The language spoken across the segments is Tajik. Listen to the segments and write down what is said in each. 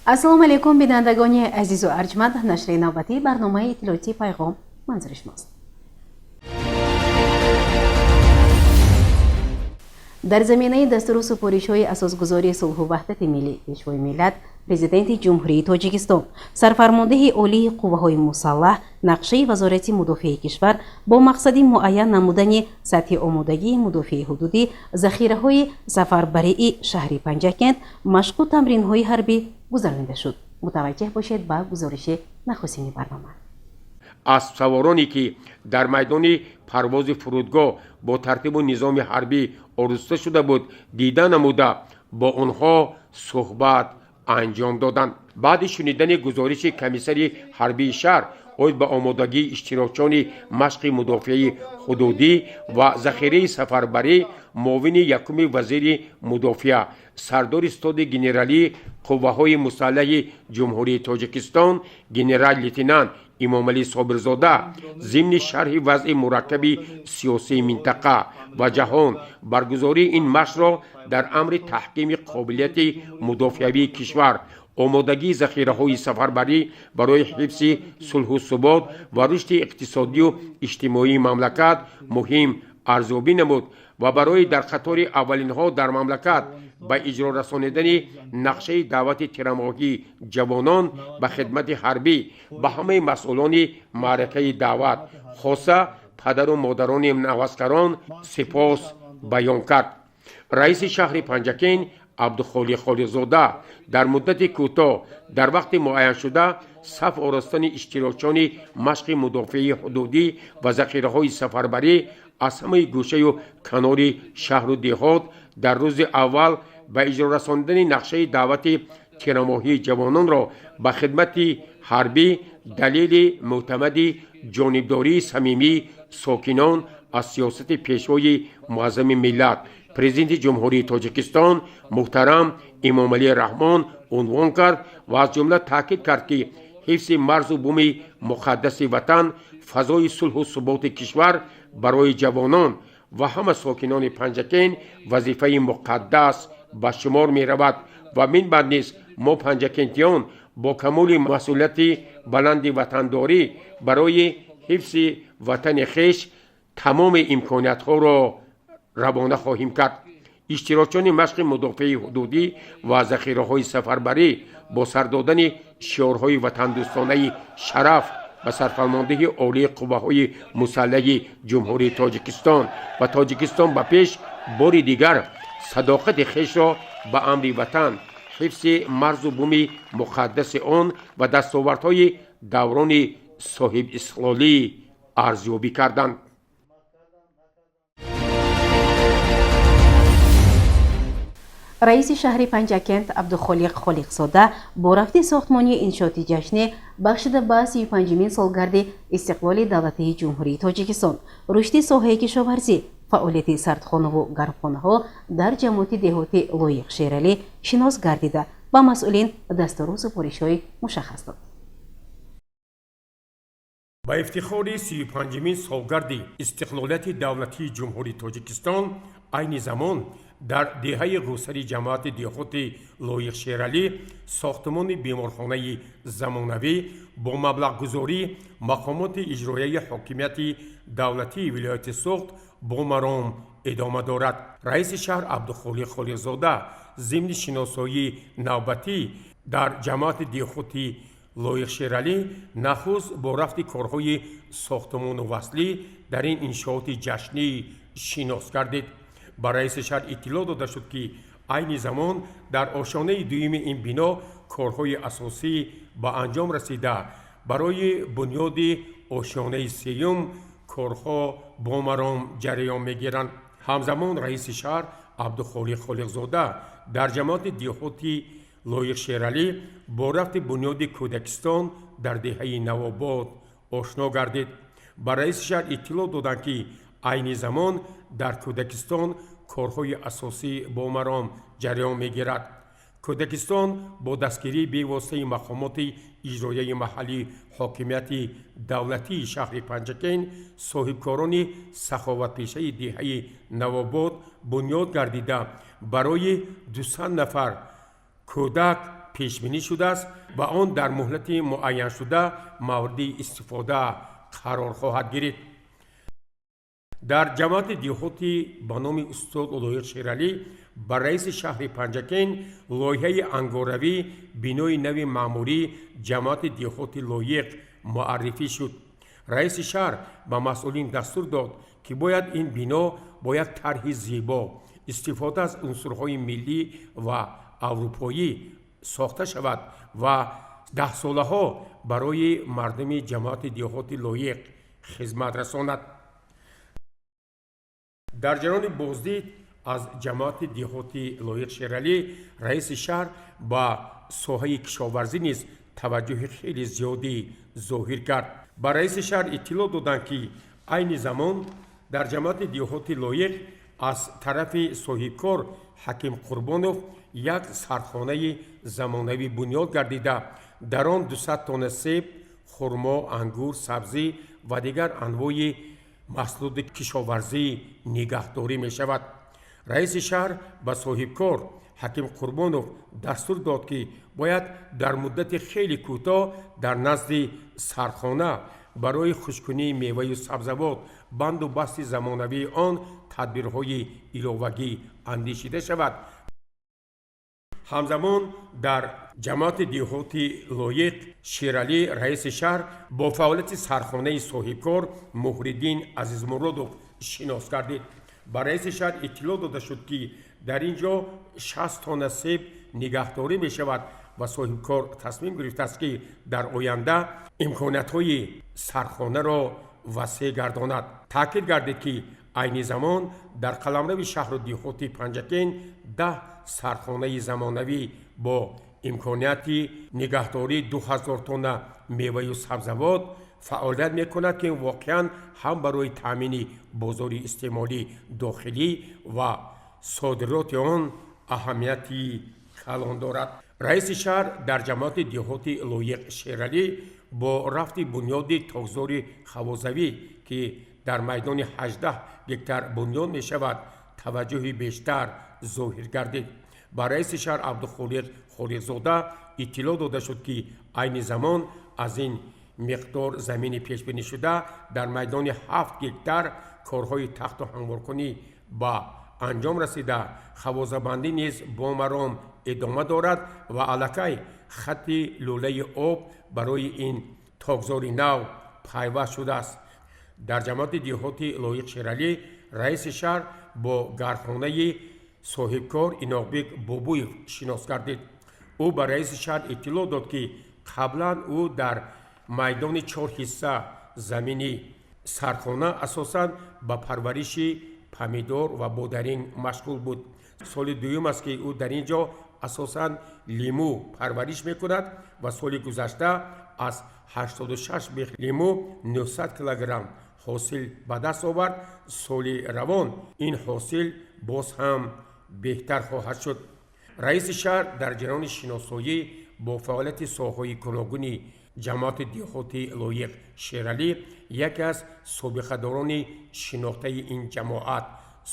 Ассалому алайкум, бинандагони азизу арҷманд. Нашри навбатии барномаи иттилоотии «Пайғом» манзури шумост. Дар заминаи дастуру супоришҳои асосгузори сулҳу ваҳдати миллӣ, Пешвои миллат, Президенти Ҷумҳурии Тоҷикистон, Сарфармондеҳи Олии Қувваҳои Мусаллаҳ, нақшаи Вазорати мудофиаи кишвар бо мақсади муайян намудани сатҳи омодагии мудофиаи ҳудудӣ, захираҳои сафарбарии шаҳри Панҷакент машқу тамринҳои ҳарбӣ гузаронида шуд. Мутаваҷҷеҳ бошед ба гузориши нахустини барнома. Аспсавороне, ки дар майдони парвози фурудгоҳ бо тартибу низоми ҳарбӣ ороста шуда буд, дида намуда, бо онҳо суҳбат анҷом доданд. Баъди шунидани гузориши комиссари ҳарбии шаҳр оид ба омодагии иштирокчиёни машқи мудофиаи ҳудудӣ ва захираи сафарбарӣ, муовини якуми вазири мудофиа, сардори Стоди генералии Қувваҳои мусаллаҳи Ҷумҳурии Тоҷикистон генерал-лейтенант Имомалӣ Собирзода зимни шарҳи вазъи мураккаби сиёсии минтақа ва ҷаҳон баргузории ин машқро дар амри таҳкими қобилияти мудофиавии кишвар, омодагии захираҳои сафарбарӣ барои ҳифзи сулҳу субот ва рушди иқтисодию иҷтимоии мамлакат муҳим арзёбӣ намуд ва барои дар қатори аввалинҳо дар мамлакат ба иҷро расонидани нақшаи даъвати тирамоҳии ҷавонон ба хидмати ҳарбӣ ба ҳамаи масъулони маъракаи даъват, хоса падару модарони наваскарон, сипос баён кард. Раиси шаҳри Панҷакент Абдухолиқ Холиқзода дар муддати кӯтоҳ, дар вақти муайяншуда саф оростани иштирокчиёни машқи мудофиаи ҳудудӣ ва захираҳои сафарбарӣ аз ҳамаи гӯшаю канори шаҳру деҳот дар рӯзи аввал ба иҷро расонидани нақшаи даъвати тирамоҳии ҷавононро ба хидмати ҳарбӣ далели мӯътамади ҷонибдории самимии сокинон аз сиёсати Пешвои муаззами миллат, Президенти Ҷумҳурии Тоҷикистон муҳтарам Эмомалӣ Раҳмон унвон кард ва аз ҷумла таъкид кард, ки ҳифзи марзу буми муқаддаси ватан, фазои сулҳу суботи кишвар барои ҷавонон ва ҳама сокинони Панҷакент вазифаи муқаддас ба шумор меравад ва минбаъд низ мо, панҷакентиён, бо камоли масъулияти баланди ватандорӣ барои ҳифзи ватани хеш тамоми имкониятҳоро равона хоҳем кард. Иштирокчиёни машқи мудофиаи ҳудудӣ ва захираҳои сафарбарӣ бо сар додани шиорҳои ватандӯстонаи шараф ба Сарфармондеҳи Олии Қувваҳои Мусаллаҳи Ҷумҳурии Тоҷикистон ва Тоҷикистон ба пеш бори дигар садоқати хешро ба амри ватан, ҳифзи марзу буми муқаддаси он ва дастовардҳои даврони соҳибистиқлолӣ арзёбӣ карданд. Раиси шаҳри Панҷакент Абдухолиқ Холиқзода бо рафти сохтмони иншооти ҷашнӣ, бахшида ба 35-умин солгарди истиқлоли давлатии Ҷумҳурии Тоҷикистон, рушди соҳаи кишоварзӣ, фаъолияти сардхонаву гармхонаҳо дар ҷамоати деҳоти Лоиқ Шералӣ шинос гардида, ба масъулин дастуру супоришҳои мушаххас дод. Ба ифтихори 35-умин солгарди истиқлолияти давлатии Ҷумҳурии Тоҷикистон айни замон дар деҳаи Ғусари ҷамоати деҳоти Лоиқ Шералӣ сохтмони беморхонаи замонавӣ бо маблағгузории мақомоти иҷроияи ҳокимияти давлатии вилояти Суғд бо маром идома дорад. Раиси шаҳр Абдухолиқ Холиқзода зимни шиносоии навбатӣ дар ҷамоати деҳоти Лоиқ Шералӣ нахуст бо рафти корҳои сохтмону васлӣ дар ин иншооти ҷашнӣ шинос гардид. Ба раиси шаҳр иттилоъ дода шуд, ки айни замон дар ошёнаи дуюми ин бино корҳои асосӣ ба анҷом расида, барои бунёди ошёнаи сеюм корҳо бо маром ҷараён мегиранд. Ҳамзамон раиси шаҳр Абдухолиқ Холиқзода дар ҷамоати деҳоти Лоиқ Шералӣ бо рафти бунёди кӯдакистон дар деҳаи Навобод ошно гардид. Ба раиси шаҳр иттилоъ доданд, ки айни замон дар кӯдакистон корҳои асосӣ бо маром ҷараён мегирад. Кӯдакистон бо дастгирии бевоситаи мақомоти иҷроияи маҳаллии ҳокимияти давлатии шаҳри Панҷакент, соҳибкорони саховатпешаи деҳаи Навобод бунёд гардида, барои 200 нафар кӯдак пешбинӣ шудааст ва он дар муҳлати муайяншуда мавриди истифода қарор хоҳад гирифт. Дар ҷамоати деҳоти ба номи устод Лоиқ Шералӣ ба раиси шаҳри Панҷакент лоиҳаи ангоравӣ бинои нави маъмурӣ ҷамоати деҳоти Лоиқ муаррифӣ шуд. Раиси шаҳр ба масъулин дастур дод, ки бояд ин бино бо як тарҳи зебо, истифода аз унсурҳои миллӣ ва аврупоӣ сохта шавад ва даҳсолаҳо барои мардуми ҷамоати деҳоти Лоиқ хизмат расонад. Дар ҷараёни боздид аз ҷамоати деҳоти Лоиқ Шералӣ раиси шаҳр ба соҳаи кишоварзӣ низ таваҷҷӯҳи хеле зиёдӣ зоҳир кард. Ба раиси шаҳр иттилоъ доданд, ки айни замон дар ҷамоати деҳоти Лоиқ аз тарафи соҳибкор Ҳаким Қурбонов як сардхонаи замонавӣ бунёд гардида, дар он 200 тонна себ, хурмо, ангур, сабзӣ ва дигар анвои маҳсулоти кишоварзӣ нигаҳдорӣ мешавад. Раиси шаҳр ба соҳибкор Ҳаким Қурбонов дастур дод, ки бояд дар муддати хеле кӯтоҳ дар назди сардхона барои хушккунии меваю сабзавот банду басти замонавии он тадбирҳои иловагӣ андешида шавад. Ҳамзамон дар ҷамоати деҳоти Лоиқ Шералӣ раиси шаҳр бо фаъолияти сардхонаи соҳибкор Муҳриддин Азизмуродов шинос гардид. Ба раиси шаҳр иттилоъ дода шуд, ки дар ин ҷо 60 тонна себ нигаҳдорӣ мешавад ва соҳибкор тасмим гирифтааст, ки дар оянда имкониятҳои сардхонаро васеъ гардонад. Таъкид гардид, ки айни замон дар қаламрави шаҳру деҳоти Панҷакент 10 сардхонаи замонавӣ бо имконияти нигаҳдории 2000 тонна меваю сабзавот фаъолият мекунад, ки воқеан ҳам барои таъмини бозори истеъмолии дохилӣ ва содироти он аҳамияти калон дорад. Раиси шаҳр дар ҷамоати деҳоти Лоиқ Шералӣ бо рафти бунёди токзори хавозавӣ, ки дар майдони 18 гектар бунёд мешавад, таваҷҷӯҳи бештар зоҳир гардид. Ба раиси шаҳр Абдухолиқ Холиқзода иттилоъ дода шуд, ки айни замон аз ин миқдор замини пешбинишуда дар майдони 7 гектар корҳои тахту ҳамворкунӣ ба анҷом расида, хавозабандӣ низ бо маром идома дорад ва аллакай хатти лӯлаи об барои ин токзори нав пайваст шудааст. Дар ҷамоати деҳоти Лоиқ Шералӣ раиси шаҳр бо гармхонаи соҳибкор Иноқбек Бобуев шинос гардид. Ӯ ба раиси шаҳр иттилоъ дод, ки қаблан ӯ дар майдони 4 ҳисса замини сардхона асосан ба парвариши помидор ва бодаринг машғул буд. Соли дуюм аст, ки ӯ дар ин ҷо асосан лимӯ парвариш мекунад ва соли гузашта аз 86 бех лимӯ 900 килограмм ҳосил ба даст овард. Соли равон ин ҳосил боз ҳам беҳтар хоҳад шуд. Раиси шаҳр дар ҷараёни шиносоӣ бо фаъолияти соҳаҳои гуногуни ҷамоати деҳоти Лоиқ Шералӣ яке аз собиқадорони шинохтаи ин ҷамоат,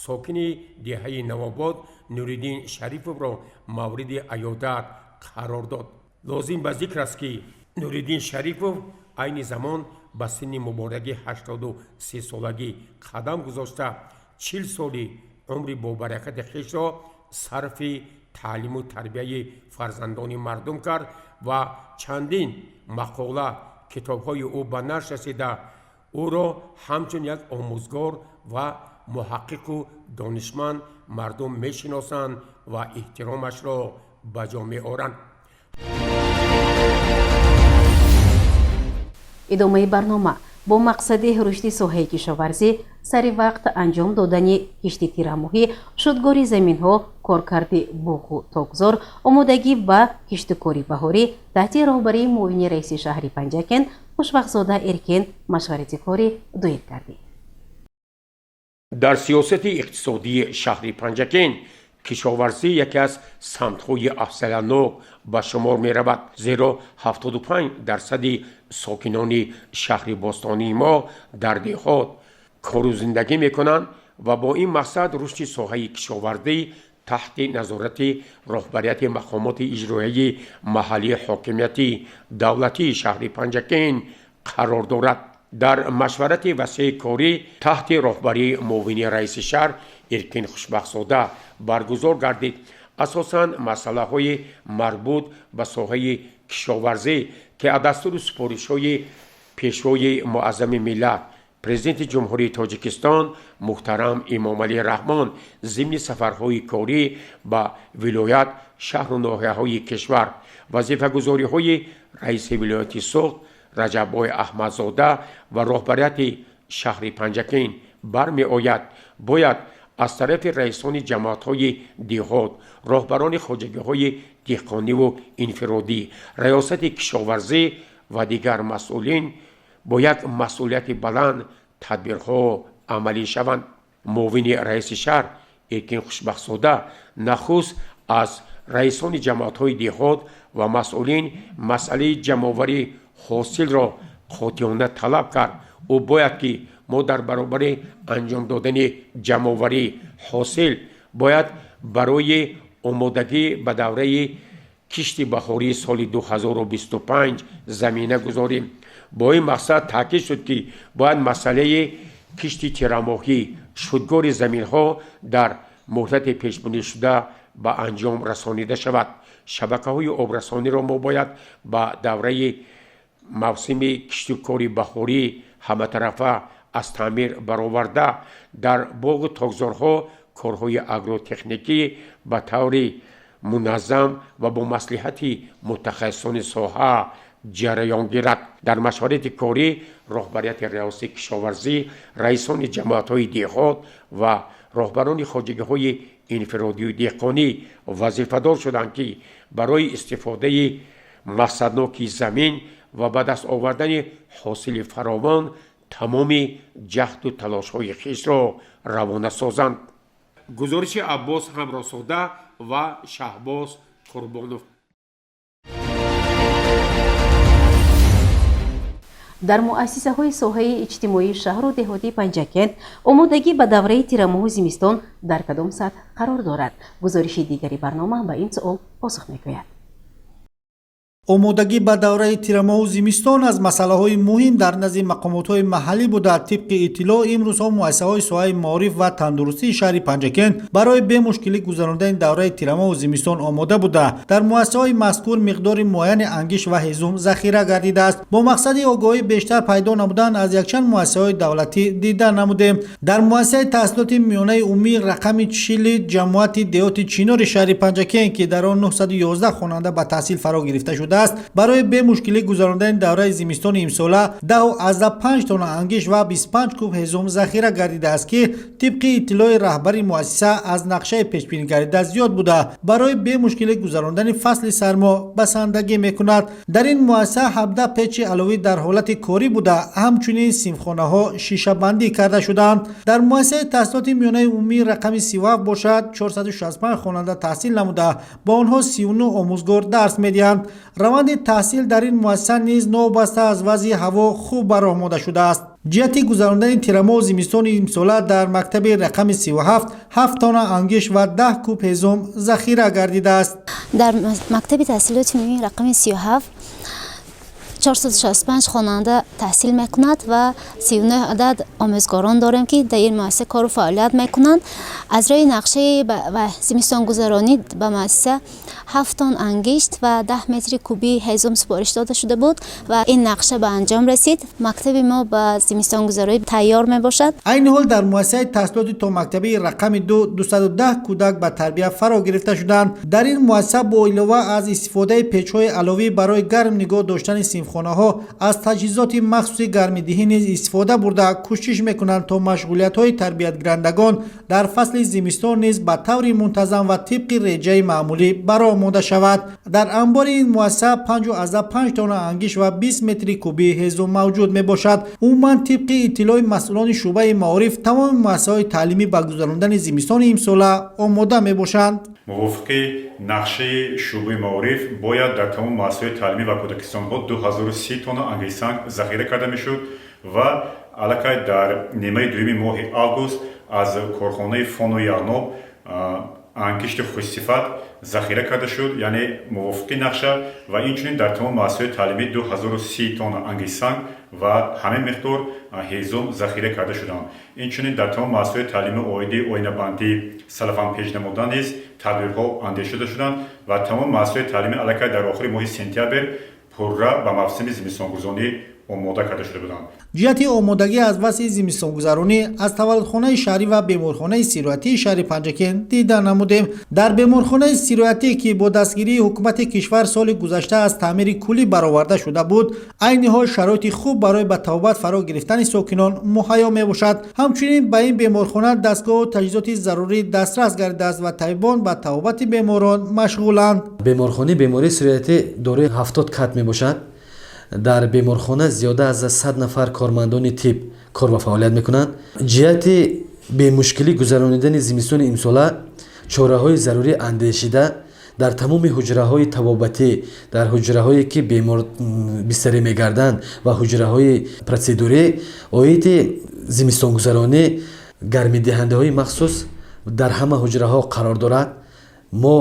сокини деҳаи Навобод Нуриддин Шарифовро мавриди аёдат қарор дод. Лозим ба зикр аст, ки Нуриддин Шарифов айни замон ба синни мубораки 83-солагӣ қадам гузошта, 40 соли умри бобаракати хешро сарфи таълиму тарбияи фарзандони мардум кард ва чандин мақола, китобҳои ӯ ба нашр расида, ӯро ҳамчун як омӯзгор ва муҳаққиқу донишманд мардум мешиносанд ва эҳтиромашро ба ҷо меоранд. Идомаи барнома. Бо мақсади рушди соҳаи кишоварзӣ, сари вақт анҷом додани кишти тирамоҳӣ, шудгори заминҳо, коркарди боғу токзор, омодагӣ ба киштукори баҳорӣ таҳти роҳбарии муовини раиси шаҳри Панҷакент Хушбахтзода Эркен машварати корӣ доир гардид. Дар сиёсати иқтисодии шаҳри Панҷакент кишоварзӣ яке аз самтҳои афзалиятнок ба шумор меравад, зеро 75% сокинони шаҳри бостонии мо дар деҳот кору зиндагӣ мекунанд ва бо ин мақсад рушди соҳаи кишоварзӣ Таҳти назорати роҳбарияти мақомоти иҷроияи маҳаллии ҳокимияти давлатии шаҳри Панҷакент қарор дорад. Дар машварати васеи корӣ таҳти роҳбарии муовини раиси шаҳр Эркин Хушбахтзода баргузор гардид. Асосан масъалаҳои марбут ба соҳаи кишоварзӣ, ки аз дастуру супоришҳои Пешвои Муаззами миллат, Президенти Ҷумҳурии Тоҷикистон муҳтарам Эмомалӣ Раҳмон зимни сафарҳои корӣ ба вилоят, шаҳру ноҳияҳои кишвар, вазифагузориҳои раиси вилояти Суғд Раҷаббой Аҳмадзода ва роҳбарияти шаҳри Панҷакент бармеояд, бояд аз тарафи раисони ҷамоатҳои деҳот, роҳбарони хоҷагиҳои деҳқониву инфиродӣ, раёсати кишоварзӣ ва дигар масъулин бо як масъулияти баланд тадбирҳо амалӣ шаванд. Муовини раиси шаҳр Эркин Хушбахтзода нахуст аз раисони ҷамоатҳои деҳот ва масъулин масъалаи ҷамъоварии ҳосилро қотеона талаб кард. Ӯ бояд ки мо дар баробари анҷом додани ҷамъоварии ҳосил бояд барои омодагӣ ба давраи кишти баҳории соли 2025 замина гузорем. Бо ин мақсад таъкид шуд, ки бояд масъалаи кишти тирамоҳӣ, шудгори заминҳо дар муҳлати пешбинишуда ба анҷом расонида шавад. Шабакаҳои обрасониро мо бояд ба давраи мавсими киштукори баҳорӣ ҳаматарафа аз таъмир бароварда, дар боғу токзорҳо корҳои агротехникӣ ба таври муназзам ва бо маслиҳати мутахассисони соҳа ҷараён гирад. Дар машварати корӣ роҳбарияти раёсати кишоварзӣ, раисони ҷамоатҳои деҳот ва роҳбарони хоҷагиҳои инфиродию деҳқонӣ вазифадор шуданд, ки барои истифодаи мақсадноки замин ва ба даст овардани ҳосили фаровон тамоми ҷаҳду талошҳои хешро равона созанд. Гузориши Аббос Ҳамроҳзода ва Шаҳбоз Қурбонов. Дар муассисаҳои соҳаи иҷтимоии шаҳру деҳоти Панҷакент омодагӣ ба давраи тирамоҳу зимистон дар кадом сатҳ қарор дорад? Гузориши дигари барнома ба ин суол посух мегӯяд. Омодагӣ ба давраи тирамоҳу зимистон аз масъалаҳои муҳим дар назди мақомотҳои маҳаллӣ буда, тибқи иттилоъ, имрӯзҳо муассисаҳои соҳаи маориф ва тандурустии шаҳри Панҷакент барои бемушкилӣ гузарондани давраи тирамоҳу зимистон омода буда, дар муассисаҳои мазкур миқдори муайяни ангиш ва ҳезум захира гардидааст. Бо мақсади огоҳӣ бештар пайдо намудан аз якчанд муассисаҳои давлатӣ дида намудем. Дар муассисаи таҳсилоти миёнаи умумии рақами 40 ҷамоати деҳоти Чинори шаҳри Панҷакент, ки дар он 911 хонанда ба таҳсил фаро гирифта шуда аст, барои бемушкилӣ гузарондани давраи зимистони имсола 10,5 тонна ангиш ва 25 куб ҳезум захира гардидааст, ки тибқи иттилои раҳбари муассиса аз нақшаи пешбинӣ гардида зиёд буда, барои бемушкилӣ гузарондани фасли сармо басандагӣ мекунад. Дар ин муассиса 17 печи аловӣ дар ҳолати корӣ буда, ҳамчунин синфхонаҳо шишабандӣ карда шудаанд. Дар муассисаи таҳсилоти миёнаи умумии рақами 37 бошад, 465 хонанда таҳсил намуда, ба онҳо 39 омӯзгор дарс медиҳанд. Раванди таҳсил дар ин муассиса низ новобаста аз вазъи ҳаво хуб ба роҳ монда шудааст. Ҷиҳати гузарондани тирамоҳу зимистони имсола дар мактаби рақами 37 ҳафт тонна ангиш ва 10 куб ҳезум захира гардидааст. Дар мактаби таҳсилоти умумии рақами 37 465 хонанда таҳсил мекунад ва 39 адад омӯзгорон дорем, ки дар ин муассиса кору фаъолият мекунанд. Аз рӯи нақшаи ва зимистонгузаронӣ ба муассиса 7 тонн ангишт ва 10 метри кубии ҳезум супориш дода шуда буд ва ин нақша ба анҷом расид. Мактаби мо ба зимистонгузаронӣ тайёр мебошад. Айни ҳол дар муассисаи таҳсилоти томактабии рақами 2 210 кӯдак ба тарбия фаро гирифта шуданд. Дар ин муассиса бо илова аз истифодаи печҳои аловӣ барои гарм нигоҳ доштани синфхонаҳо, аз таҷҳизоти махсуси гармидиҳӣ низ истифода бурда, кӯшиш мекунанд, то машғулиятҳои тарбиятгирандагон дар фасли зимистон низ ба таври мунтазам ва тибқи реҷаи маъмулӣ ба роҳ монда шавад. Дар анбори ин муассиса 5,5 тонна ангиш ва 20 метри кубии ҳезум мавҷуд мебошад. Умуман, тибқи иттилои масъулони шӯъбаи маориф, тамоми муассисаҳои таълимӣ ба гузарондани зимистони имсола омода мебошанд. Мувофиқи нақшаи шӯъбаи маориф бояд дар тамоми муассисаҳои таълимӣ ва кӯдакистонҳо 2030 тонна ангиштсанг захира карда мешуд ва аллакай дар нимаи дуюми моҳи август аз корхонаи Фону Яғноб ангишти хушсифат захира карда шуд, яъне мувофиқи нақша, ва инчунин дар тамоми муассисаҳои таълимӣ 2030 тонна ангиштсанг ва ҳамин миқдор ҳезум захира карда шуданд. Инчунин дар тамоми муассисаҳои таълимӣ оиди оинабандӣ, селофанпеч намудан низ тадбирҳо андешида шуданд ва тамоми муассисаҳои таълимӣ аллакай дар охири моҳи сентябр пурра ба мавсими зимистонгузаронӣ омода карда шуда буданд. Ҷиҳати омодагӣ аз вазъи зимистонгузаронӣ аз таваллудхонаи шаҳрӣ ва беморхонаи сироятии шаҳри Панҷакент дида намудем. Дар беморхонаи сироятӣ, ки бо дастгирии ҳукумати кишвар соли гузашта аз таъмири куллӣ бароварда шуда буд, айни ҳол шароити хуб барои ба табобат фаро гирифтани сокинон муҳайё мебошад. Ҳамчунин ба ин беморхона дастгоҳу таҷҳизоти зарурӣ дастрас гардидааст ва табибон ба табобати беморон машғуланд. Беморхонаи бемории сироятӣ дорои 70 кат мебошад. Дар беморхона зиёда аз 100 нафар кормандони тиб кор ва фаъолият мекунанд. Ҷиҳати бемушкилӣ гузаронидани зимистони имсола чораҳои зарурӣ андешида, дар тамоми ҳуҷраҳои табобатӣ, дар ҳуҷраҳое ки бемор бистарӣ мегарданд, ва ҳуҷраҳои протседурӣ оиди зимистонгузаронӣ гармидиҳандаҳои махсус дар ҳама ҳуҷраҳо қарор дорад. Мо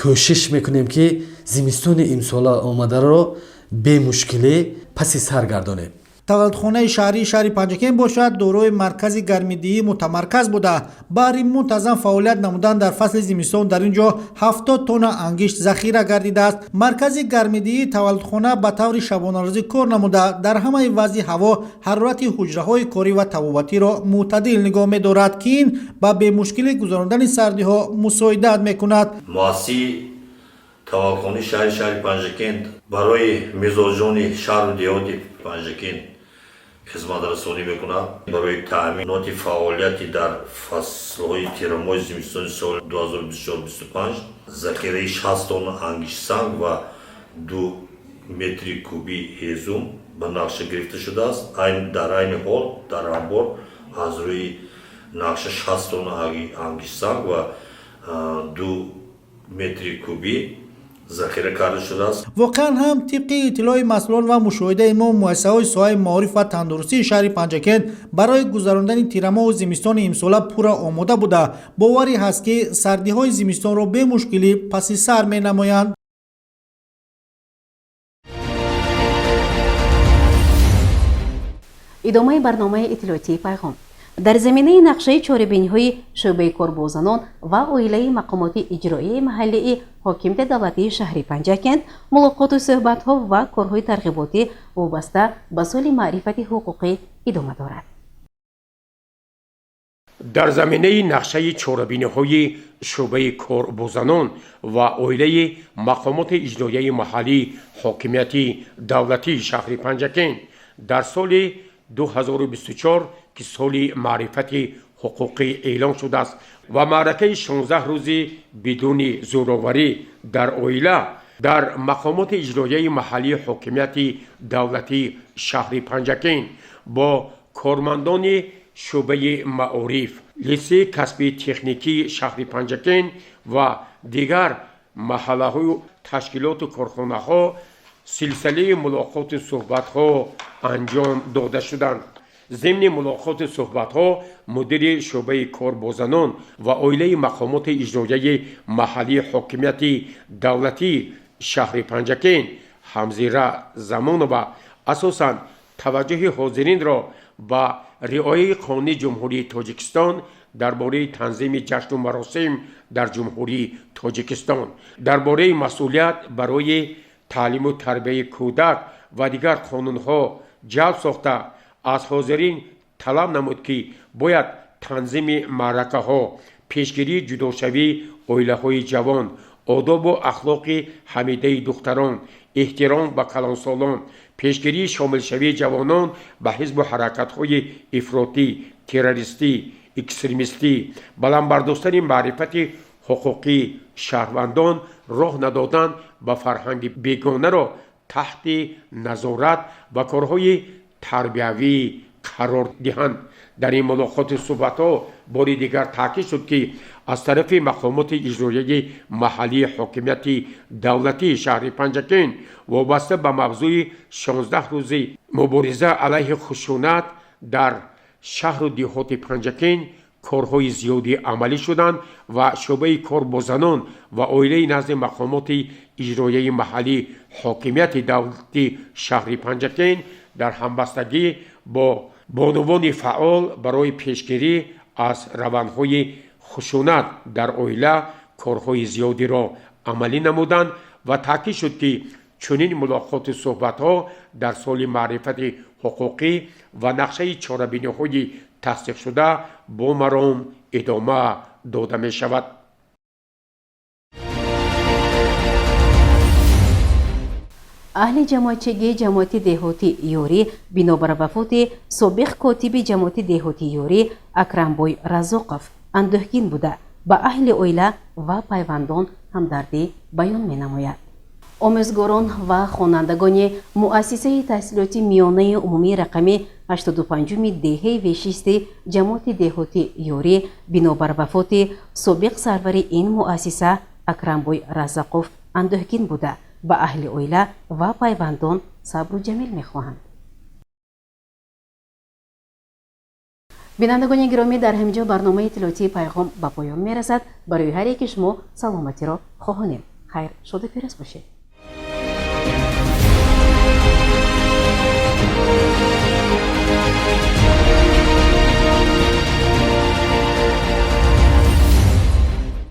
кӯшиш мекунем, ки зимистони имсола омадаро бемушкилӣ паси сар гардонем. Таваллудхонаи шаҳрии шаҳри Панҷакент бошад, дорои маркази гармидиҳии мутамарказ буда, баҳри мунтазам фаъолият намудан дар фасли зимистон дар ин ҷо 70 тонна ангишт захира гардидааст. Маркази гармидиҳии таваллудхона ба таври шабонарӯзӣ кор намуда, дар ҳамаи вазъи ҳаво ҳарорати ҳуҷраҳои корӣ ва табобатиро мӯътадил нигоҳ медорад, ки ин ба бемушкилӣ гузарондани сардиҳо мусоидат мекунад. Муассисаи таваллудхонаи шаҳри Панҷакент барои мизоҷони шаҳру деҳоти Панҷакент хизматрасонӣ мекунад. Барои таъминоти фаъолияти дар фаслҳои тирамоҳи зимистони соли 2024-25 захираи 60 тонна ангиштсанг ва 2 метри кубӣ ҳезум ба нақша гирифта шудааст. Дар айни ҳол дар анбор аз рӯи нақша 60 тонна ангиштсанг ва 2 метри кубӣ захира карда шудааст. Воқеан ҳам, тибқи иттилои масъулон ва мушоҳидаи мо, муассисаҳои соҳаи маориф ва тандурустии шаҳри Панҷакент барои гузарондани тирамоҳу зимистони имсола пурра омода буда, боварӣ ҳаст, ки сардиҳои зимистонро бемушкилӣ паси сар менамоянд. Идомаи барномаи иттилоотии «Пайғом». Дар заминаи нақшаи чорабиниҳои шӯъбаи кор бо занон ва оилаи мақомоти иҷроияи маҳаллии ҳокимияти давлатии шаҳри Панҷакент мулоқоту суҳбатҳо ва корҳои тарғиботӣ вобаста ба соли маърифати ҳуқуқӣ идома дорад. Дар заминаи нақшаи чорабиниҳои шӯъбаи кор бо занон ва оилаи мақомоти иҷроияи маҳаллии ҳокимияти давлатии шаҳри Панҷакент дар соли 2024, ки соли маърифати ҳуқуқӣ эълон шудааст, ва маъракаи 16 рӯзи бидуни зӯроварӣ дар оила, дар мақомоти иҷроияи маҳаллии ҳокимияти давлатии шаҳри Панҷакент бо кормандони шӯъбаи маориф, литсеи касбии техникии шаҳри Панҷакент ва дигар маҳаллаҳою ташкилоту корхонаҳо силсилаи мулоқоту суҳбатҳо анҷом дода шуданд. Зимни мулоқоти суҳбатҳо мудири шӯъбаи кор бо занон ва оилаи мақомоти иҷроияи маҳаллии ҳокимияти давлатии шаҳри Панҷакент Ҳамзира Замонова асосан таваҷҷӯҳи ҳозиринро ба риояи Қонуни Ҷумҳурии Тоҷикистон дар бораи танзими ҷашну маросим дар Ҷумҳурии Тоҷикистон, дар бораи масъулият барои таълиму тарбияи кӯдак ва дигар қонунҳо ҷалб сохта, аз ҳозирин талаб намуд, ки бояд танзими маъракаҳо, пешгирии ҷудошавии оилаҳои ҷавон, одобу ахлоқи ҳамидаи духтарон, эҳтиром ба калонсолон, пешгирии шомилшавии ҷавонон ба ҳизбу ҳаракатҳои ифротӣ, террористӣ, экстремистӣ, баланд бардоштани маърифати ҳуқуқии шаҳрвандон, роҳ надодан ба фарҳанги бегонаро таҳти назорат ва корҳои тарбиявӣ қарор диҳанд. Дар ин мулоқоти суҳбатҳо бори дигар таъкид шуд, ки аз тарафи мақомоти иҷроияи маҳаллии ҳокимияти давлатии шаҳри Панҷакент вобаста ба мавзӯи 16 рӯзи мубориза алайҳи хушунат дар шаҳру деҳоти Панҷакент Корҳои зиёди амалӣ шуданд ва шӯъбаи кор бо занон ва оилаи назди мақомоти иҷроияи маҳаллӣ ҳокимияти давлати шаҳри Панҷакент дар ҳамбастагӣ бо бонувони фаъол барои пешгирӣ аз равандҳои хушунат дар оила корҳои зиёдиро амалӣ намуданд ва таъкид шуд, ки чунин мулоқоту суҳбатҳо дар соли маърифати ҳуқуқӣ ва нақшаи чорабиниҳои тасдиқшуда бо маром идома дода мешавад. Аҳли ҷамоатчигии ҷамоати деҳоти Ёрӣ бинобар вафоти собиқ котиби ҷамоати деҳоти Ёрӣ Акрамбой Разоқов андӯҳгин буда, ба аҳли оила ва пайвандон ҳамдардӣ баён менамояд. Омӯзгорон ва хонандагони муассисаи таҳсилоти миёнаи умумии рақами 85-уми деҳаи Вешисти ҷамоати деҳоти Ёрӣ бинобар вафоти собиқ сарвари ин муассиса Акрамбой Разақов андӯҳгин буда, ба аҳли оила ва пайвандон сабру ҷамил мехоҳанд. Бинандагони гиромӣ, дар ҳамин ҷо барномаи иттилоотии Пайғом ба поён мерасад. Барои ҳар яки шумо саломатиро хоҳонем. Хайр, шоду пирӯз бошед.